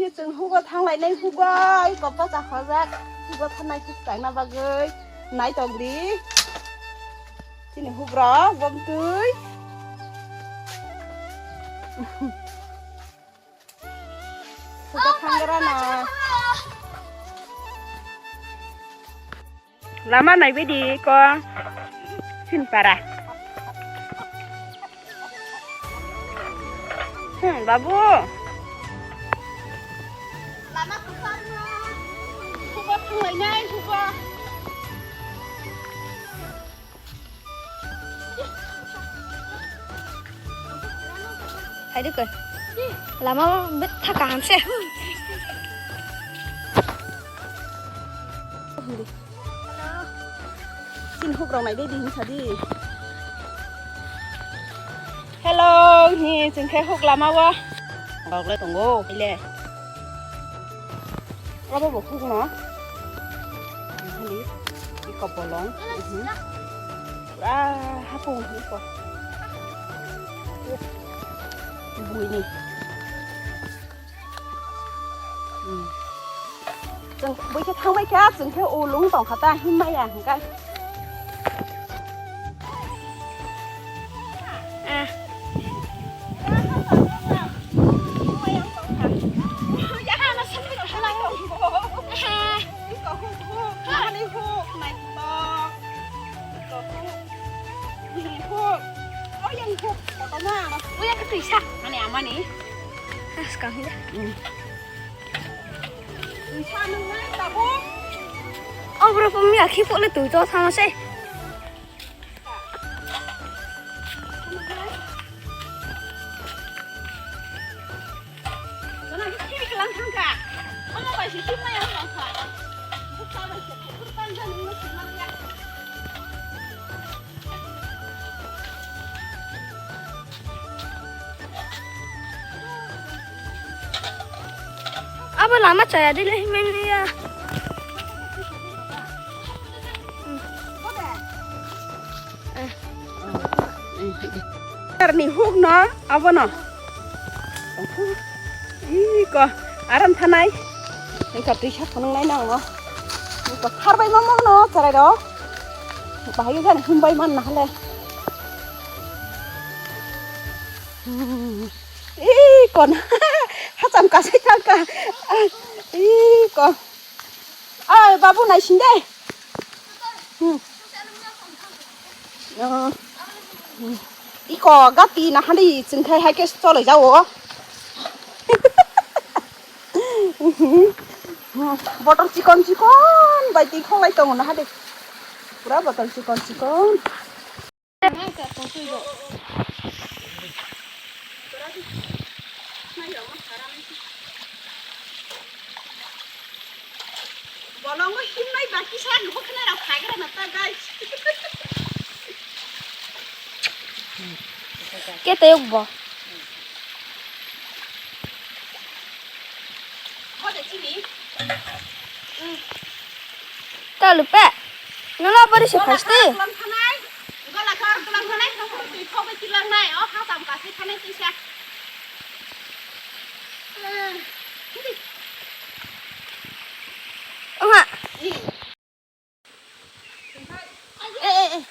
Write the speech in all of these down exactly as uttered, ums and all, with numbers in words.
Chwng hugo thanglainai hugo, iko pocha khojak, hugo thanai huk kaina bagwi nai tongdi. Chini hugrok bomtwi. Hugo thangrana. Lama naibaidi ko Sinpara. Hmm, babu. Lama kwchangno. Hugo thanglainai, hugo. Hai dikhe. Lama bwtha kaham se. Chini hugrok nai de di hinsa di. Hello, hi chwng khe huk lama o. Rok le tongo, ile. Abo bo huk no. Hali, iko bolong. Mhm. Pura hapung iko. Buini. Hmm. Chwng bui khe thangbai kha, chwng khe ulung tong kha ta, him maya hwnkhe. Ah. Uya ke tuisa. Mane amani. As kami dah. Hmm. Tuisa nung nai tabuk. Oh, bro, pemia ki pole tu to sama se. Abo lama chaya de le himai ya. Ni huk no abono. Ih, ko aram thanai. Ih, ko tuisa phunung nai nang no. Ih, ko khar bai mamang no charai ro. Bahai gan hum bai man na hale. Ih, ko na. Hacham kasai thang ka. Ih, ko. Ai, babu nai sing de. Hmm. Oh. Hmm. Iko gati na hani chwng khai hai khe choloi jao. Botol chikon chikon bai twi kholai tongo na hade. Pura botol chikon chikon. Bolongo himnai baki sa nugo khna rok khagra na ta guys. Ke tayok bo. Kode chini. Ta lupe. Nala bari se phaste. Gola kar tulang thanai, twi khok bai tulang nai, o ha tam kasi thanai tisa. Oha. Eh, eh, eh.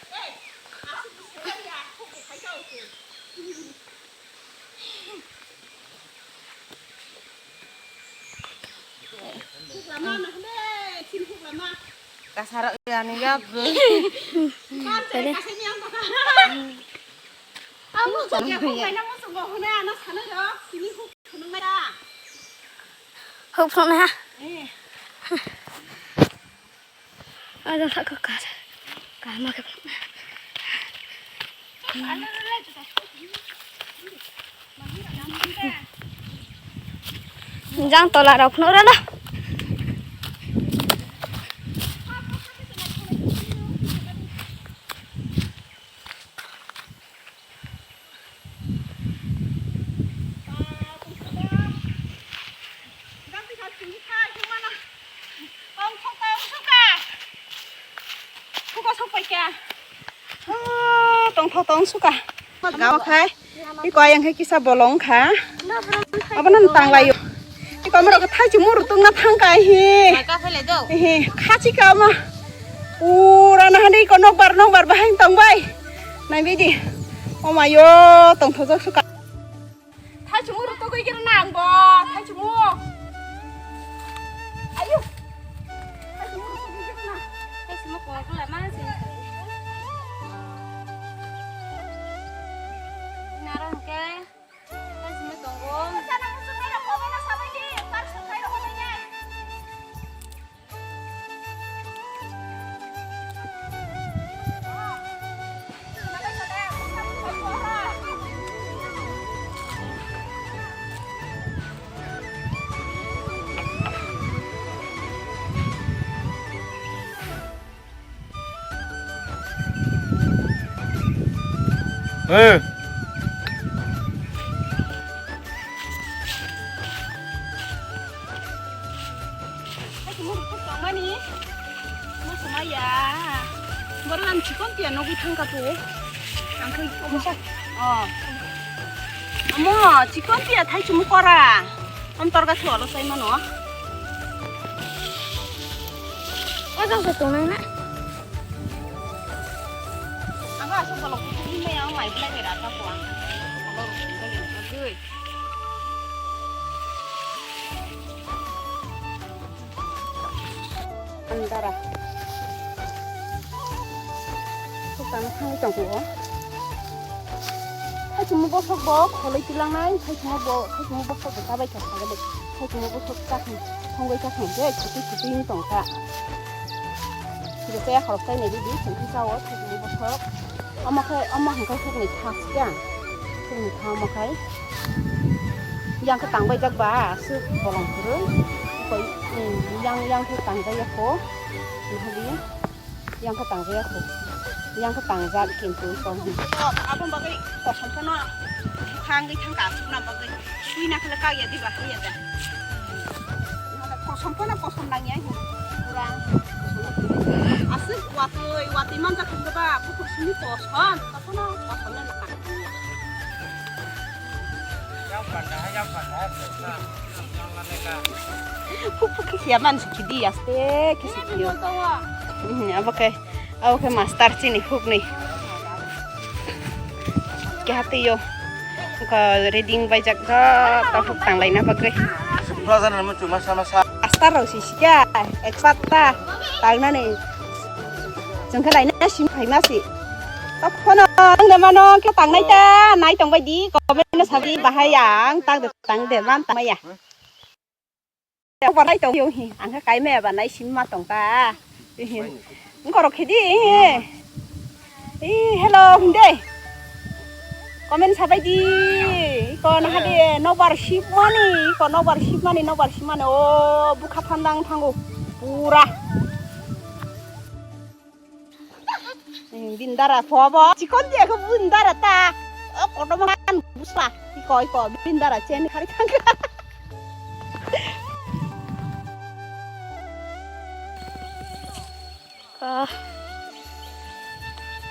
Kasar ya ni ya. Tadi. Huk phunukna ha. Ada tak kekar. Kama ke. Jang tola rok phunuk rana. Tongthok tong suka. Gao khai. Iko ayang khai kisa bolong kha. Abono tanglaio. Iko Amrok thaichung muru tungna thangka hi. Mai ka phailai do. Hi, khachi ka ma. Pura na hani ko nokbar nokbar bahai tongbai. Naibi di. O mayo, tongthojak suka. Thaichung muru tugui kira nang bo. Thaichung mu. Ayo. Thaichung muru tugui kira na. Thaichung mu ko kula ma se. Naro hwnkhe. Thaichung mu tongo. Eh. Hai, tongmani. Masa maya. Borok ang chikon tiya nogwi thangka po. Ang khe omosa. Oh. Amo, chikon tiya thai chumu kora. Am torga chualo sai mano. O jang se tongnai na. Ang asok bolok kuchuk hinmai ang mai belai berai ka po ang. Ang asok bolok kuchuk hinmai ang mai belai berai ka po ang. Andara. Sukano thangwi tongkho. Thaichungma bosok bo kholwi tilangnai, thaichungma bo, thaichungma bosok bo chabai kha sagale. Thaichungma bosok chakni, thongwi chakni je, khutui khutui wng tongkha. Sibisa yakhorok chainai ridi, chwng khe chao, thaichungma bosok. Omo khe, omo hwnkhe hukni tha sikha. Hukni tha omo khe. Yang khe tangbai jak ba, aswk bolong kwrwi. Koi, hmm, yang, yang khe tangjak ya kho. Nahadi. Yang khe tangjak ya kho. Yang khe tangjak kintu koi. Abo bagwi kosom phano bukhang gwi thangka aswkna bagwi. Twi na khe kak ya diba, kak ya da. Kosom phano kosom nang ya. Pura. Aswk watwi, watwi manjak hwnkhe ba, bukhuk simi kosom. Kosom no, kosom no nang. Huk huk khe khiya man si khidi aste khe si khiyo. Hmm, abo khe, abo khe master chini huk ni. Khe hati yo. Ko reading bai jak ta huk tang lai na bagwi. Sukra jana mo chuma sama sa. Master rok si sikha, expert ta. Tang nani. Chwng khe laina sim phaima si. Tok phano tang de mano khe tangnai ta, nai tong bai di, comment no sabi bahai ang tang de tang de man tang maya. Bo nai tong yo hi, ang khe kai maya ba nai sim ma tong ta. Hi. Ngorok khedi hi. Hi, hello, hinde. Comment sabai di. Iko nahadi, nobar sip mani, iko nobar sip mani, nobar sip mani. O, bukha thandang thango. Pura. Bini dara phobo. Chikon je ko bini dara ta. O koto man busla. Iko, iko, bini dara chen khari thangka. Ah.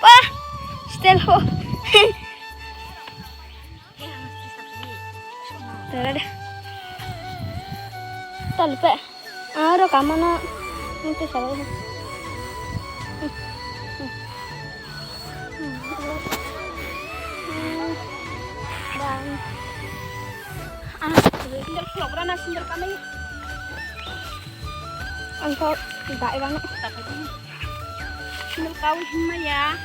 Pa, stel ho. Dada. Talpe. Aro kamano. Nte sabai. Bang. Ano sindel program na sindel kami. Ang kau tidak iwan. Sindel kau himaya.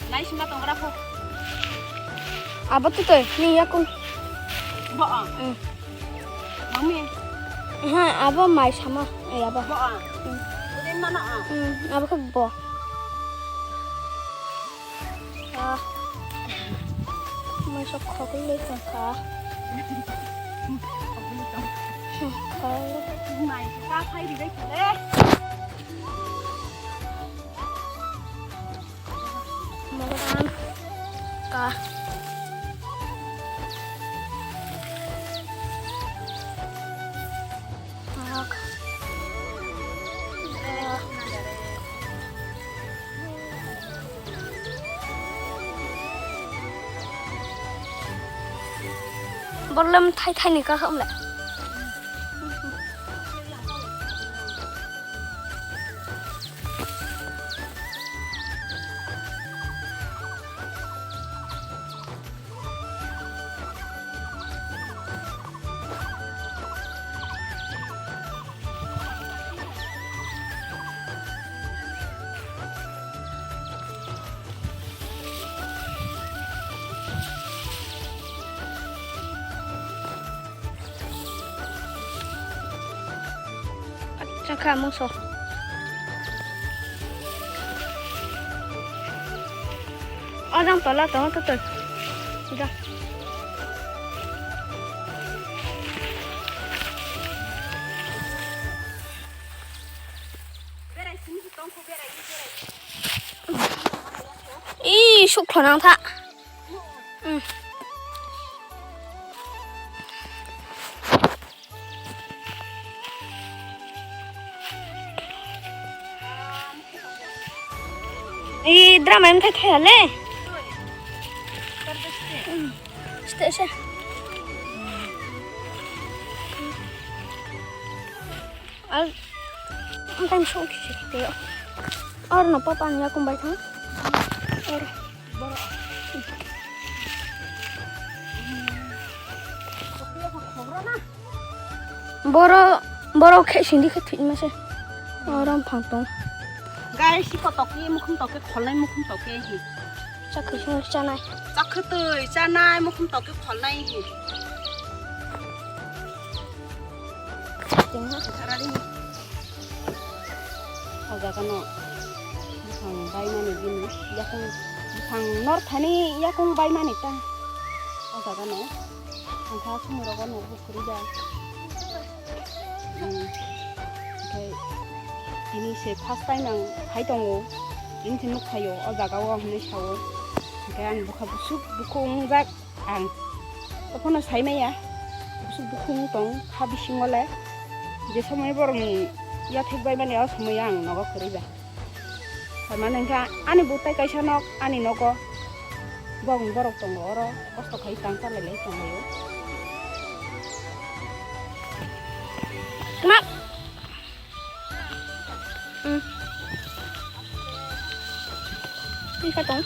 Nai sima tong ora kho. Abo tu tu ni yakun. Bo a. Hmm. Mami. Ha, abo mai sama. Eh, abo. Bo a. Hmm. Ode mana a. Hmm, abo khe bo. Ah. Mai sok khogwi le tongkha. Mai ka khai ri bai khale. Mogodan ka. Problem thai thai ni ka khamle. Chakha mungso. Ojang tola tongo to to. Ja. Ih, suk khonang tha. Hmm. Ih, drama em thai thai le. Hmm. Ste se. Al, ang time show kisi kiti yo. Or no papa ang yakung bai thang. Or. Boro, boro khe sindi khe thik mase. Or ang phang tong. Gai si ko toki mukhum toki kholnai mukhum toki hi. Chakhi sung chanai. Chakhi twi chanai mukhum toki kholnai hi. Tengha. O jaga no buphang baimani bini yakung, buphang nor thani yakung baimani ta. O jaga no ang tha sumui rogo no bukhuri da. Hmm. Oke. Ini se first time ang hai tongo. Ini se nuk thaio o jaga o hinui sao. Oke ang bukha busuk bukhung jak. Ang tokhono sai maya, bwswk bukhung tong kha bisingo le, je somoi borokni yathek bai mani o somoi ang nogo kwrwi ba. Tamani hwnkha ani bwtai kaisa nok ani nogo bong borok tongo oro kosto khai tang cha lai lai tong laio. Mak. Hmm. Ini ka tong.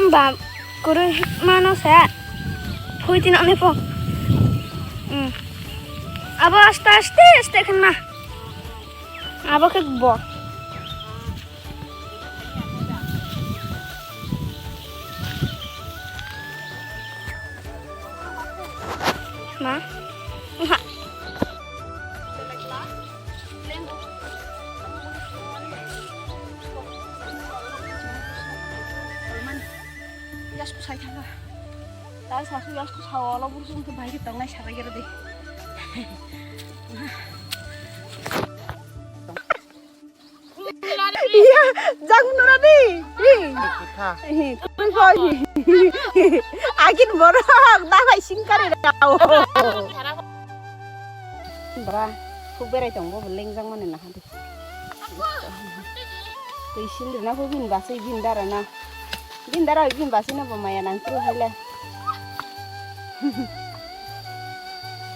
Mba, kurui mano sa. Phui tino ni po. Hmm. Abo aste aste aste khen ma. Abo khe bo. Ma? Nha. Yasku sai thanga. Tang sasu yasku sao olo buru sung ke bai ke tongnai sarai gere de. Iya, jang nora di. Hi. Kutha. Hi, tui koi. Agin borok, da bai sing kare rao. Bra, khuk berai tong bo, lengjak mani naha di. Tui sil rina bo bin basai bin dara na. Bin dara bin basai na bo maya nang tru hai le.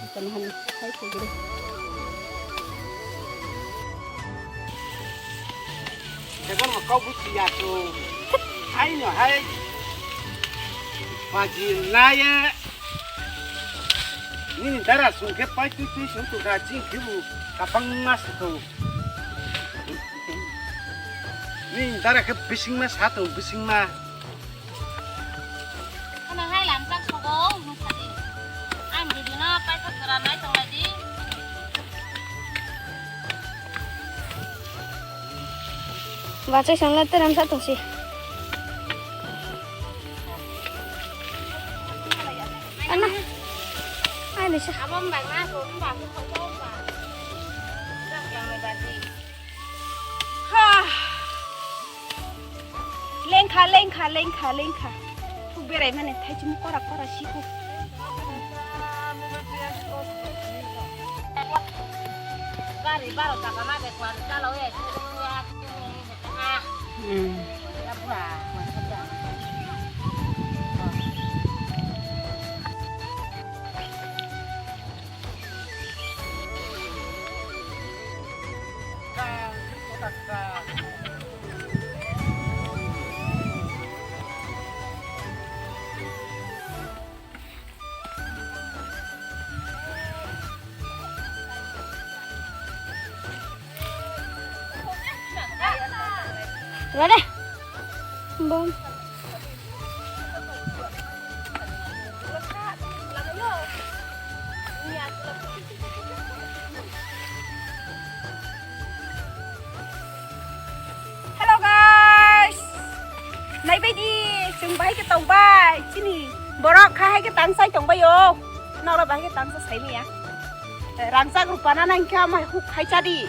Bukan hal, hai kugri. Tekan ma kau buchi ya tu. Hai no hai. Paji na ye. Nini dara sungke pai tui tui sung tu ga jing kibu kapang mas tu. Nini dara ke bising ma satu bising ma. Ano hai lam chak sogo, hwnkha di. Ang video no paithak jora nai tong lai di. Bachai sangla teram sa tongsi. Ano. Ai bisa. Abang bang na ko, bang ko ko bang. Chak yang mai badi. Ha. Lengkha, lengkha, lengkha, lengkha. Thuk berai mani thaichung kora, kora siku. Baro taka ma de kwan kalo ya, ya, ya, ah. Hmm. Ya bura, kwan kalo. Wala. Bom. Hello guys, naibaidi, chwng bahai khe tongbai, chini borok kha hai khe tangsai tongbai o, nokla bahai khe tangsa saimanya. Rangchak rupana nangkha mai huk khai chadi.